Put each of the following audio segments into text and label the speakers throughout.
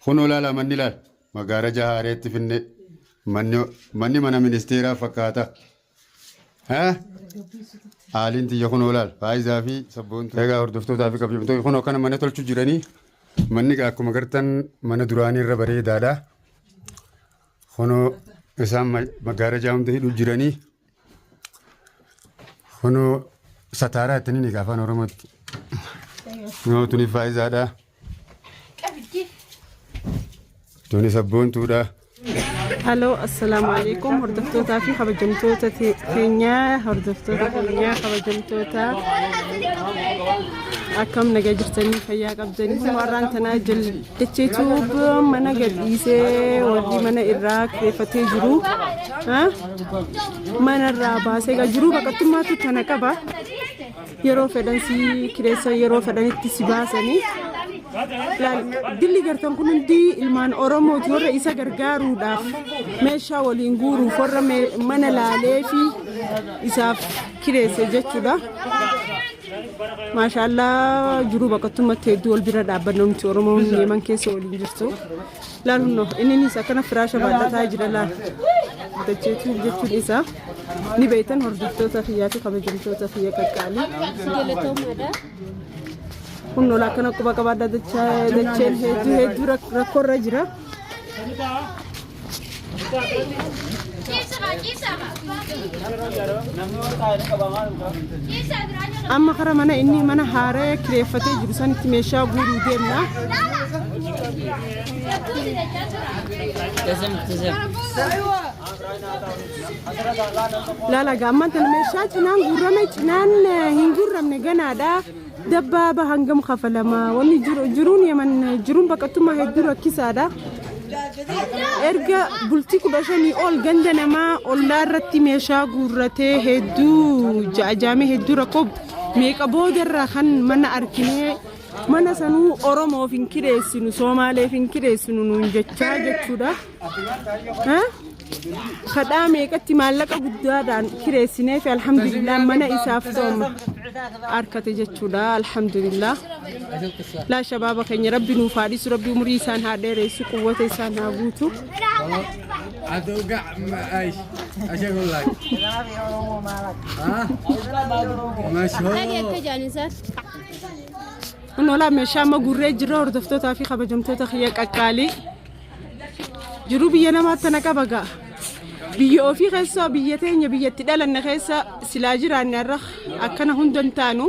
Speaker 1: Kunoo laala manni laal magaaraja haareetti finne manni manni mana ministeeraa fakkaata. Haaliin tiyya kunoo laal faayizaa fi sabboontuu. Egaa hordoftootaa fi kabajamtoota kunoo akkana mana tolchu jiranii manni akkuma gartan mana duraanii irra bareedaadha. Kunoo isaan magaarajaa hunda hidhuu jiranii. Kunoo sataaraa itti ni afaan Oromootti. Kunoo tuni faayizaadha. Tuni sabboontuudha.
Speaker 2: Haloo assalaamu alaikum hordoftootaa fi kabajamtoota keenyaa hordoftoota keenyaa kabajamtoota akkam nagaa jirtanii fayyaa qabdanii kun warraan tanaa jaldacheetu mana gadhiisee warri mana irraa kireeffatee jiru mana irraa baasee jiru baqattummaatu tana qaba. Yeroo fedhan si kireessan yeroo fedhanitti si baasanii. Dilli gartan kun hundi ilmaan Oromooti warra isa gargaaruudhaaf meeshaa waliin guuruuf warra mana laalee fi isaaf kireesse jechuudha. Maashaallaa jiruu baqattummatti hedduu wal bira dhaabbanna nuti Oromoon Yeman keessa waliin jirtu. Laal hunnoo inninis akkana firaasha baadhataa jira laal. Dacheetuu jechuun isaa ni beektan hordoftoota kiyyaa fi kabajamtoota kiyya qaqqaalii.
Speaker 3: Galatoomaadha.
Speaker 2: Hunnoo akkana quba qabaadha dacheen hedduu hedduu rakkoorra jira. Amma kara mana inni mana haaraa kireeffatee jiru sanitti meeshaa guuruu deemna. Laala gaamman tana meeshaa cinaan guurrame cinaan hin guurramne ganaadha. Dabbaaba hangam kafalama wanni jiru jiruun yaman jiruun baqattummaa hedduu rakkisaadha. Erga bultii 15 ol ganda namaa ollaa irratti meeshaa guurratee hedduu ja'ajaamee hedduu rakkoo meeqa boodarraa kan mana arginee mana sanuu Oromoof hin kireessinu Soomaaleef hin kireessinu nuun jechaa jechuudha. Kadhaa meeqatti maallaqa guddaadhaan kireessinee fi alhamdulillah mana isaaf ta'u arkate jechuudha alhamdulillah. Laa shabaaba keenya rabbi nuuf haa dhiisu rabbi umurii isaan haa dheeressu quwwata isaan haa guutu.
Speaker 1: أتوقع ايش؟ ايش اقول لك؟ ها؟ مشهور
Speaker 3: Dhagi akka jaanisaan.
Speaker 2: Kun meeshaa amma guurree jira hordoftootaa fi kabajamtoota kiyya qaqqaalii. Jiruu biyya namaatti tana qaba ga'a. Biyya ofii keessa biyya teenya biyyatti dhalanne keessa silaa jiraanne irra akkana hunda hin taanu.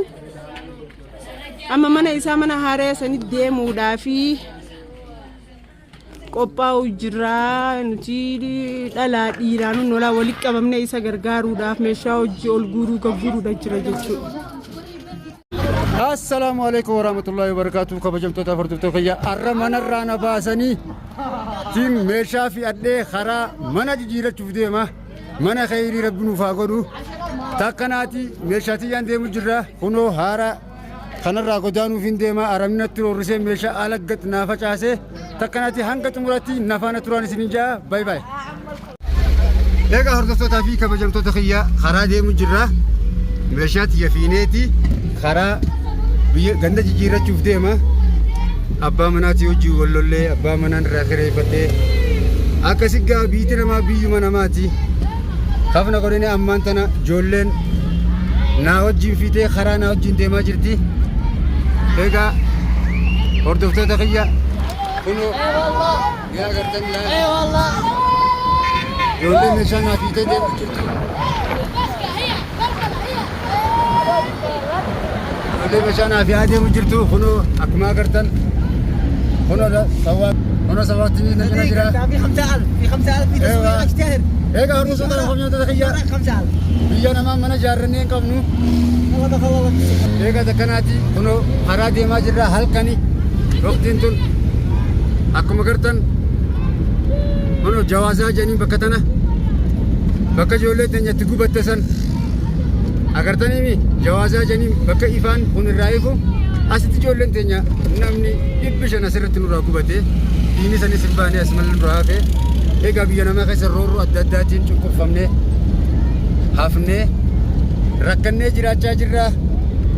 Speaker 2: Amma mana isaa mana haaraa sanitti deemuudhaa fi qophaa'u jira nuti dhalaa dhiiraan nolaa walitti qabamne isa gargaaruudhaaf meeshaa hojii ol guuruu gagguuruudha jira jechuudha.
Speaker 1: Assalaamu alaikum warahmatullahi wabarakatuh kabajamtoota hordoftoota kiyya arra manarraa na baasanii tiin meeshaa fe'adhee karaa mana jijjiirachuuf deema mana khayrii rabbi nuuf haa godhu takkanaati meeshaa tiyyaan deemu jirra kunoo haara kanarraa godaanuuf hin deema aramni natti roorrisee meeshaa ala gad naa facaasee takkanaati hanga xumuraatti nafaana turaan isin hin jaa bay bay. Egaa hordoftootaa fi kabajamtoota kiyya karaa deemu jirra. Meeshaa tiyya fiineeti karaa biyya ganda jijjiirrachuuf deema. Abbaa manaatii hojii wal lollee abbaa manaan irraa kireeffadhee akkasi gaa biitti namaa biyyuma namaati. Kafna godhine ammaan tana ijoolleen naa wajjin fiitee karaa naa wajjin deemaa jirti. Egaa hordoftoota kiyya kunoo ni agartan laala. Ijoollee meeshaa naa fiitee deemu jirti. Ijoollee meeshaa naa fi'aa deemu jirtu kunoo akkuma agartan kunoo sawwaa kunoo sawwaatti ni na jira.
Speaker 4: في 5000 في 5000 في تسويق اشتهر
Speaker 1: Egaa hordoftoota hordoftoota kiyya
Speaker 4: 5000
Speaker 1: biyya namaa mana ijaarrannee hin qabnu.
Speaker 4: والله دخل الله
Speaker 1: Egaa takkanaati kunoo karaa deemaa jirra halkani waqtiin tun akkuma gartan kunoo jawaazaa jedhanii bakka tana bakka ijoollee teenya itti gubatte san agartaniimi jawaazaa jedhanii bakka ifaan kun irraa ifu asitti ijoolleen teenya namni 500 asirratti nurraa gubate diinni sanis hin baane as malee nurraa hafe egaa biyya namaa keessa roorroo adda addaatiin cunqurfamnee hafnee rakkannee jiraachaa jirra.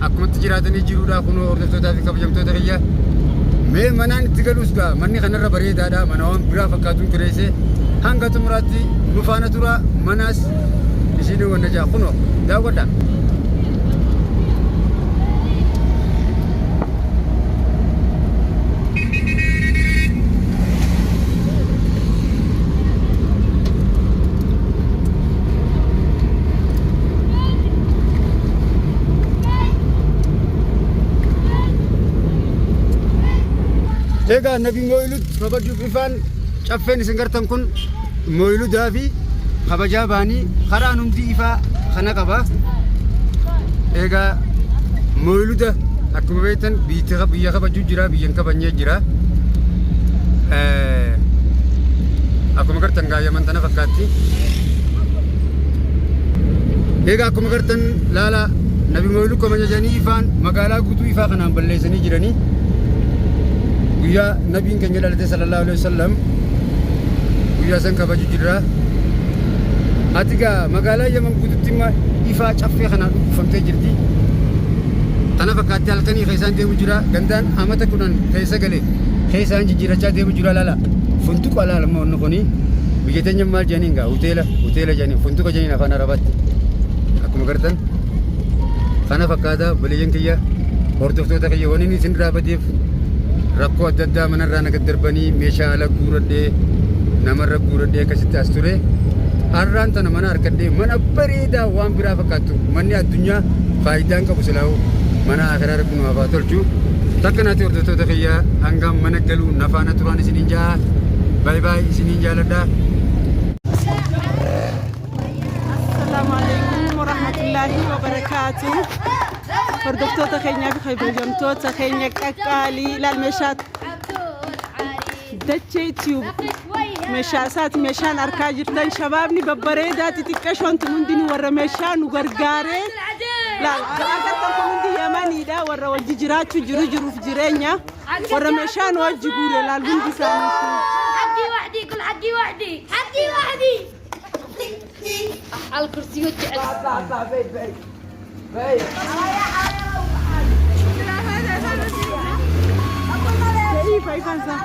Speaker 1: Akkumatti jiraatanii jiruudha kunoo hordoftootaa fi kabajamtoota kiyya. Mee manaan itti galus gaa manni kanarra bareedaadha. Mana waan biraa fakkaatuun kireesse hanga xumuraatti nu faana tura manaas isin wanna jaa kunoo daawwadha. Egaa Nabi Mooyilud kabajuuf ifaan caffeen isin gartan kun Mooyiludaa fi kabajaa baanii karaan hundi ifaa kana qaba. Egaa Mooyiluda akkuma beektan biyya kabajuu jira biyya hin kabajnee jira. Akkuma gartan gaa Yaman tana fakkaatti. Egaa akkuma gartan laala Nabi Mooyiluu kabajanii ifaan magaalaa guutuu ifaa kanaan balleessanii jiranii. Guyyaa nabiin keenya dhalate sallallahu alaihi wasallam guyyaa san kabaju jirra. Ati gaa magaalaa Yaman guututti immoo ifaa caffee kanaan uffamtee jirti. Tana fakkaatti halkanii keessaan deemu jira. Gandaan amata 10 keessa gale keessaan jijjiirachaa deemu jira laala. Funtuqa laala immoo inni kuni biyya teenya maal jedhaniin gaa hoteela hoteela jedhaniin funtuqa jedhaniin afaan arabaatti. Akkuma gartan kana fakkaata obboleeyyan kiyya hordoftoota kiyya waniin isin irraa badeef rakkoo adda addaa manarraa na gaddarbanii meeshaa ala guuradhee namarra guuradhee akkasitti as ture. Har'aan tana mana harkadhee mana bareedaa waan biraa fakkaattu manni addunyaa faayidaan qabu silaa'u mana akiraa rabbi nu haa tolchu. Takka naati hordoftoota kiyya hanga mana galuu na faana turaan isiniin ja'a. Baay baay isiniin jaaladha.
Speaker 2: Assalaamu alaikum warahmatullaahi wabarakaatu. Hordoftoota keenyaa fi kabajamtoota keenya qaqqaalii ilaal meeshaa Dachee Tube meeshaa isaati meeshaan arkaa jirtan shabaabni babbareedaa xixiqqashoon tun hundinuu warra meeshaa nu gargaaree laal agartan kun hundi Yamaniidha warra wajji jiraachuu jiru jiruuf jireenya warra meeshaa nu wajji guure laal hundi isaaniitu.
Speaker 5: حقي وحدي قل حقي وحدي حقي وحدي على الكرسي وجعل
Speaker 2: Ifa ifaan isaa.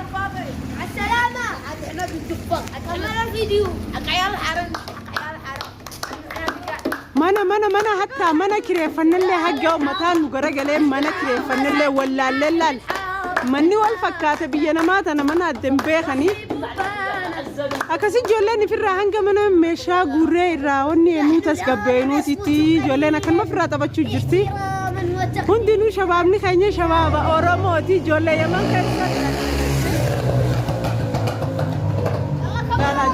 Speaker 5: مع السلامة احنا بالدفاع كمان الفيديو حق عيال الحرم حق عيال الحرم
Speaker 2: Mana mana mana hattaa mana kireeffannellee hagga mataan nu garagalee mana kireeffannellee wallaallee laal manni wal fakkaata biyya namaa tana mana adda hin beekanii akkasi ijoolleen ifirraa hanga mana meeshaa guurree irraa wanni nuu tasgabbeenuutitti ijoolleen akkanuma ofirraa taphachuu jirti. Hundinuu shabaabni keenya shabaaba Oromooti ijoollee Yaman keessa.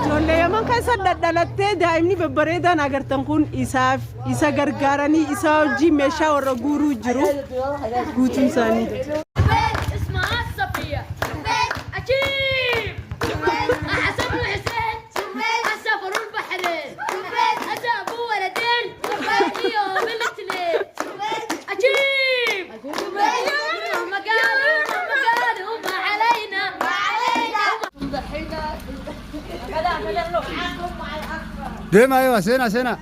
Speaker 2: Ijoollee Yaman keessa dhadhalattee daa'imni babbareedaan agartan kun isaaf isa gargaaranii isa hojii meeshaa warra guuruu jiru guutuun isaanii.
Speaker 5: اسمها الصفية عجيب حسن وحسين سافروا البحرين أجابوا ولدين يوم الاثنين عجيب ما قالوا ما قالوا ما علينا ما علينا
Speaker 1: Deemaa yoo seenaa seenaa.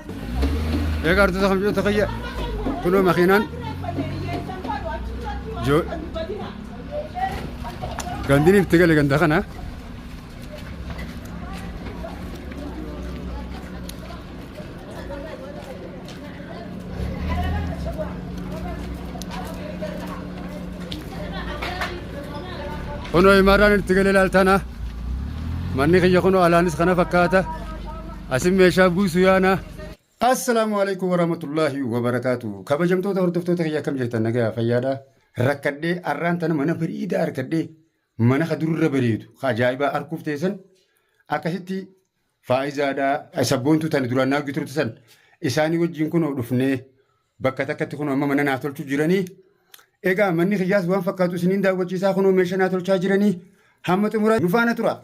Speaker 1: Egaa hordoftoota kabajamtoota kiyya kunoo makiinaan gandini itti gale ganda kana. Kunoo imaaraan itti gale ilaaltana. Manni kiyya kunoo alaanis kana fakkaata. Asin meeshaa buusu yaana. Assalaamu alaikum warahmatullaahi wabarakaatu. Kabajamtoota hordoftoota kiyya akkam jirtan nagayaa fayyaadha. Rakkadhee arraan tana mana bareedaa argadhee mana ka dururra bareedu ka ajaa'ibaa arguuf teessan akkasitti faayizaadhaa sabboontuu tani duraan naa turte san isaanii wajjin kunoo dhufnee bakka takkatti kunoo amma mana naa tolchuu jiranii. Egaa manni kiyyaas waan fakkaatu isiniin daawwachiisaa kunoo meeshaa naa tolchaa jiranii hamma xumuraa nu faana tura.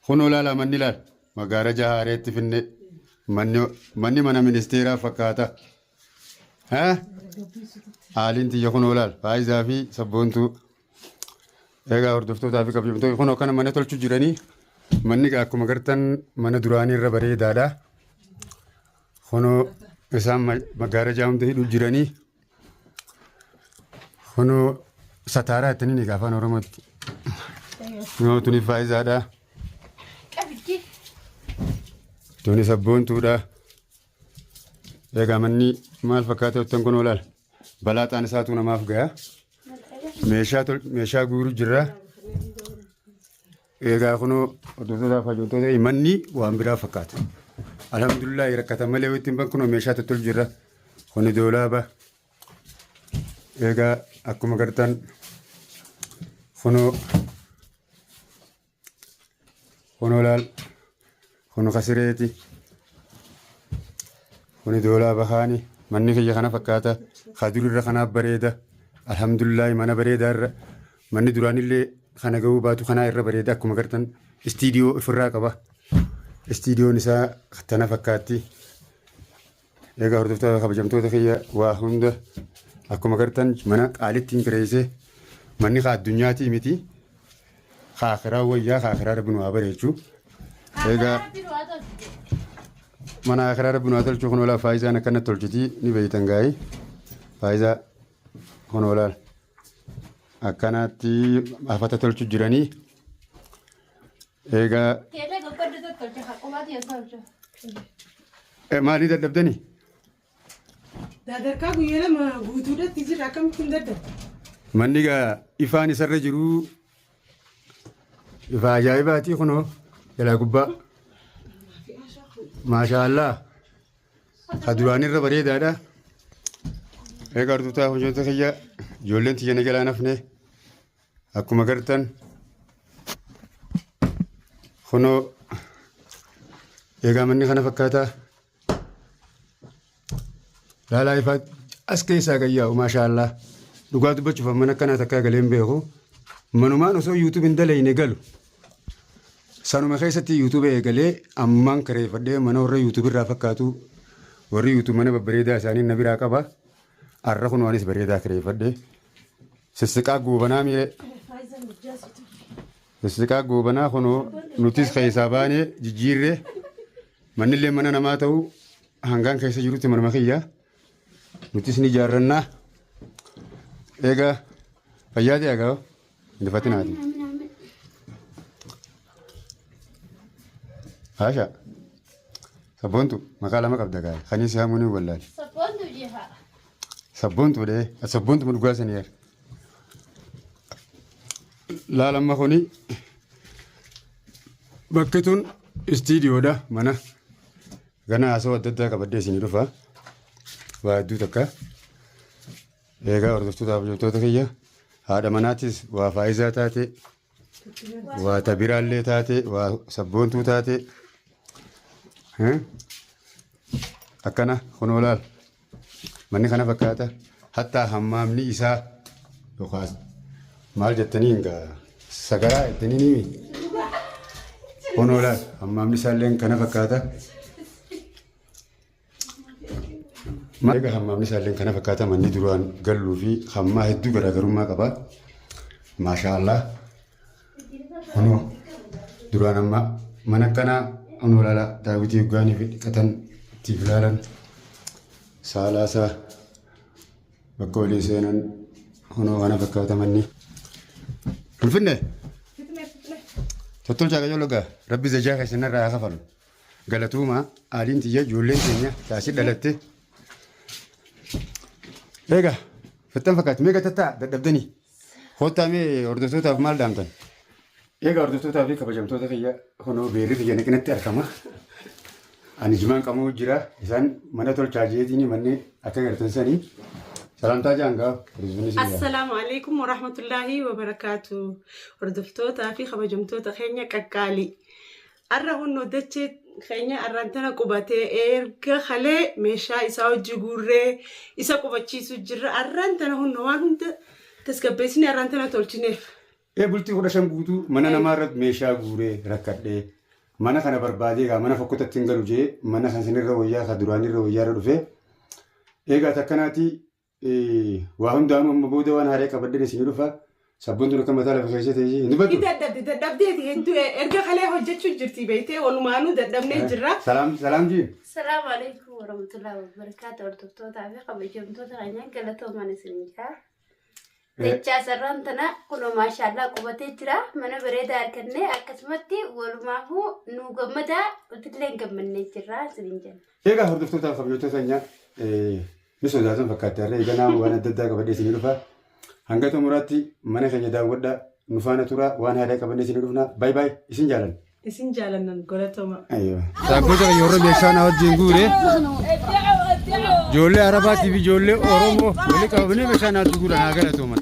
Speaker 1: Kunoo laala manni laal magaaraja haareetti finne manni manni mana ministeeraa fakkaata. Haa? Haaliin tiyya kunoo laal faayizaa fi sabboontuu. Egaa hordoftootaa fi kabajamtoota kunoo akkana mana tolchuu jiranii manni akkuma gartan mana duraanii irra bareedaadha. Kunoo Isaan maggaarajaa hunda hidhuu jiranii. Kunoo sataaraa jettanii ni afaan Oromootti. Kunoo tuni faayizaadha. Tuni sabboontuudha. Egaa manni maal fakkaata jettan kunoo laal. Balaaxaan isaatu namaaf gaya. Meeshaa guuruu jirra. Egaa kunoo hordoftoota fi manni waan biraa fakkaata. Alhamdulillah rakkata malee wittiin ban kunoo meeshaa tottolu jirra. Kuni doolaaba. Egaa akkuma gartan kunoo kunoo laal kunu kasireeti. Kuni doolaaba kaani manni kiyya kana fakkaata. Kadurirra kanaaf bareeda. Alhamdulillah mana bareedaa irra manni duraanillee kana ga'uu baatu kanaa irra bareeda akkuma gartan istiidiyoo ofirraa qaba. Istiidiyoon isaa tana fakkaatti. Egaa hordoftoota kabajamtoota kiyya waa hunda akkuma gartan mana qaalittiin kireessee manni kaa addunyaatii miti. Kaakiraa wayyaa kaakiraa rabbi nu haa bareechu. Egaa mana akiraa rabbi nu haa tolchu kun olaa faayizaan akkanatti tolchiti ni beeytan gaa'ii. Faayizaa kun olaal akkanatti afata tolchu jiranii. Egaa maalii dadhabdanii?
Speaker 2: Dadarkaa guyyaa lama guutuudhaatti jira akkamitti hin dadhabu?
Speaker 1: Manni egaa ifaan isarra jiru ifa ajaa'ibaatii kunoo jalaa gubbaa. Maashaa Allah. Ka duraanirra bareedaadha. Egaa hordoftoota hojjettoota kiyya ijoolleen tiyya na jalaa nafne akkuma gartan kunoo egaa manni kana fakkaata. Laalaa ifaa as keessaa gayyaa'u maashaa Allah. Dhugaa dubbachuuf mana akkanaa takkaa galee hin beeku. Manumaan osoo YouTube hin dalayne galu. Sanuma keessatti YouTube eegalee ammaan kireeffadhee mana warra YouTube irraa fakkaatu warri YouTube mana babbareedaa isaanii na biraa qaba. Arra kun waanis bareedaa kireeffadhee. Sissiqaa goobanaa mi'ee. Sissiqaa goobanaa kunoo nutis keessaa baanee jijjiirree mannillee mana namaa ta'u hangaan keessa jirutti manuma kiyya. Nutis ni ijaarrannaa. Egaa fayyaa ta'e egaa hin dufatinaati. Haasha. Sabboontu maqaa lama qabda gaari. Kan isii hamuun hin wallaale.
Speaker 3: Sabboontu jiha.
Speaker 1: Sabboontu dhee. Sabboontu dhugaa sanii yaar. Laal amma kuni bakki tun istiidiyoodha mana. Gana haasawaa adda addaa qabadhee isinii dhufa. Waa hedduu takka. Egaa hordoftoota hojjettoota kiyya haadha manaatis waa faayizaa taate waa tabiraallee taate waa sabboontuu taate akkana kunoo laal manni kana fakkaata hattaa hammaamni isaa yookaas maal jettanii hin gaa sagaraa jettanii ni kunoo laal hammaamni isaallee kana fakkaata. Egaa hammaamni isaallee kana fakkaata manni duraan galluu fi hammaa hedduu garaagarummaa qaba. Maashaa Allah. Kunoo duraan amma mana akkanaa kunoo laala daawwitii hoggaanii fi dhiqatan ittiin ilaalan saalaasaa bakka olii seenan kunoo kana fakkaata manni. Finfinnee. Tottolchaa qajeeloo gaa rabbi zajaa keessan irraa haa kafalu. Galatooma aaliin tiyya ijoolleen teenya taasii dhalatte. Egaa fixxan fakkaatti meeqa tattaa dadhabdanii? Kottaa mee hordoftootaaf maal dhaamtan? Egaa hordoftootaa fi kabajamtoota kiyya kunoo beerri kiyya naqinatti argama. Ani jimaan qamoo jira. Isaan mana tolchaa jeetiin manni akka gartan sanii. Salaamtaa jaan gaa hordoftoonni si jira.
Speaker 2: Assalaamu alaikum warahmatullaahi wabarakaatu. Hordoftootaa fi kabajamtoota keenya qaqqaalii. Arra hunnoo dachee keenya arraan tana qubatee erga kalee meeshaa isaa hojii guurree isa qubachiisu jirra. Arraan tana hunnoo waan hunda tasgabbeessinee arraan tana tolchineef.
Speaker 1: Ee bultii 15 guutuu mana namaa irratti meeshaa guuree rakkadhee mana kana barbaadee egaa mana fokkotatti hin galu jee mana kan sanirra wayyaa kan duraanirra wayyaa irra dhufee eegaa takkanaati waa hundaanuu amma booda waan haaree qabadheen isinii dhufa. Sabboon tun akka mataa lafa keessee ta'ee hin dubbatu.
Speaker 2: Dadhabde dadhabdeeti hedduu erga kalee hojjechuu jirti beektee walumaanuu dadhabnee jirra.
Speaker 1: Salaam salaam jii.
Speaker 3: Salaamu alaikum warahmatullahi wabarakatuh. Hordoftootaa fi kabajamtoota keenyaa galatoomaan isin jira. Dachaa sarraan tana kunoo maashaallaa qubatee jira. Mana bareedaa argannee akkasumatti walumaafuu nu gammadaa nutillee hin gammannee jirra isin jenna.
Speaker 1: Egaa hordoftootaa fi kabajamtoota keenyaa ni sodaatan fakkaatti har'ee eeganaa waan adda addaa qabadhee isinii dhufa. Hanga xumuraatti mana keenya daawwadhaa nu faana turaa waan haaraa qabannee isinii dhufna. Baay baay isin jaalanna.
Speaker 2: Isin jaalannan galatoomaa.
Speaker 1: Saanqota yeroo meeshaa na wajjin guure ijoollee Arabaatii fi ijoollee Oromoo walii qabamanii meeshaa naatti guuran haa galatooman.